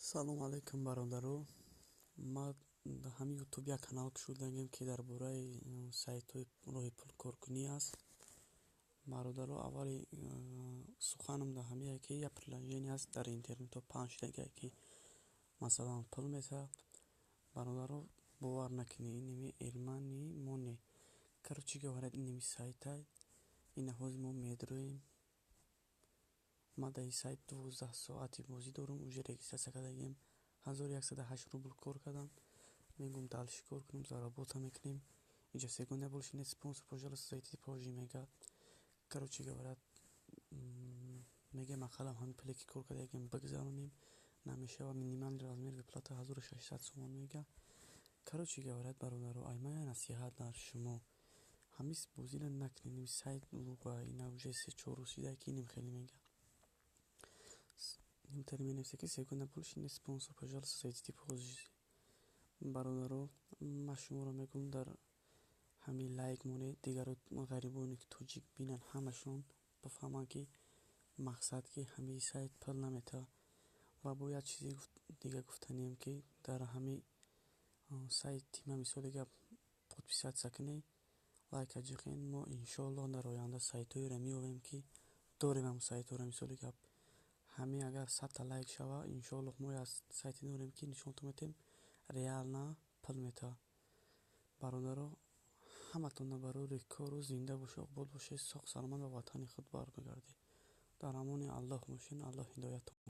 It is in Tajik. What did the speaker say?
Салом алейкум, бародаро. Ман дар ҳамин Ютуб як канал кушодагем, ки дар бораи сайтҳои роҳи пулкоркунӣ аст. Бародаро, аввали суханам дар ҳамие, ки як приложение ҳаст, дар интернетҳо паҳн шудагие, ки масалан пул метаҳад. Бародаро, бовар накунед, инами Эрмани Моне. Короче говоря, инами сайтай. Ина ҳозир мо медроем. Ман дар ин сайт 12 соати бозӣ дорам, уже регистрация кардагиам. 1108 рубл кор кардам. Мегӯям, дальше кор кунам, заработа мекунем. Инҷа сегодня больше нет спонсор, пожалуйста, зайдите позже, мега. Короче говоря, мегӯям, ақаллан ҳамин пуле, ки кор кардагиам, бигзаронем. Намешавад, минимальный размер выплата 1600 сомон мега. Короче говоря, бародаро, ай ман як насиҳат дар шумо. Ҳамин бозиро накунед, ин сайт луға, ина уже се-чор рӯз шуда, ки инам хеле мега. Нимтаре менависа, ки сегодня больше нет спонсор, пожалуйста, зайдите позже. Бародаро, ман шуморо мегӯям, дар ҳамин лайк монед, дигаро, ғарибоне, ки тоҷик бинанд, ҳамашон бифаҳманд, ки мақсад, ки ҳамин сайт пул наметаҳад. Ва бо як чизи дига гуфтанием, ки дар ҳамин сайти ман, мисоли гап, подписаться кунед, лайка ҷиқен. Мо иншоаллоҳ дар оянда сайтҳоеро меёбем, ки дорем ҳамун сайтҳоро, мисоли гап. Ҳамин агар 100-та лайк шавад, иншоаллоҳ мо як сайте дорем, ки нишонтон медиҳем, реально пул метаҳад. Бародаро, ҳаматонро барори кору зинда бошед, обод бошед, соғ саломат ба ватани худ баргардед. Дар амони Аллоҳ бошед, Аллоҳ ҳидоятон.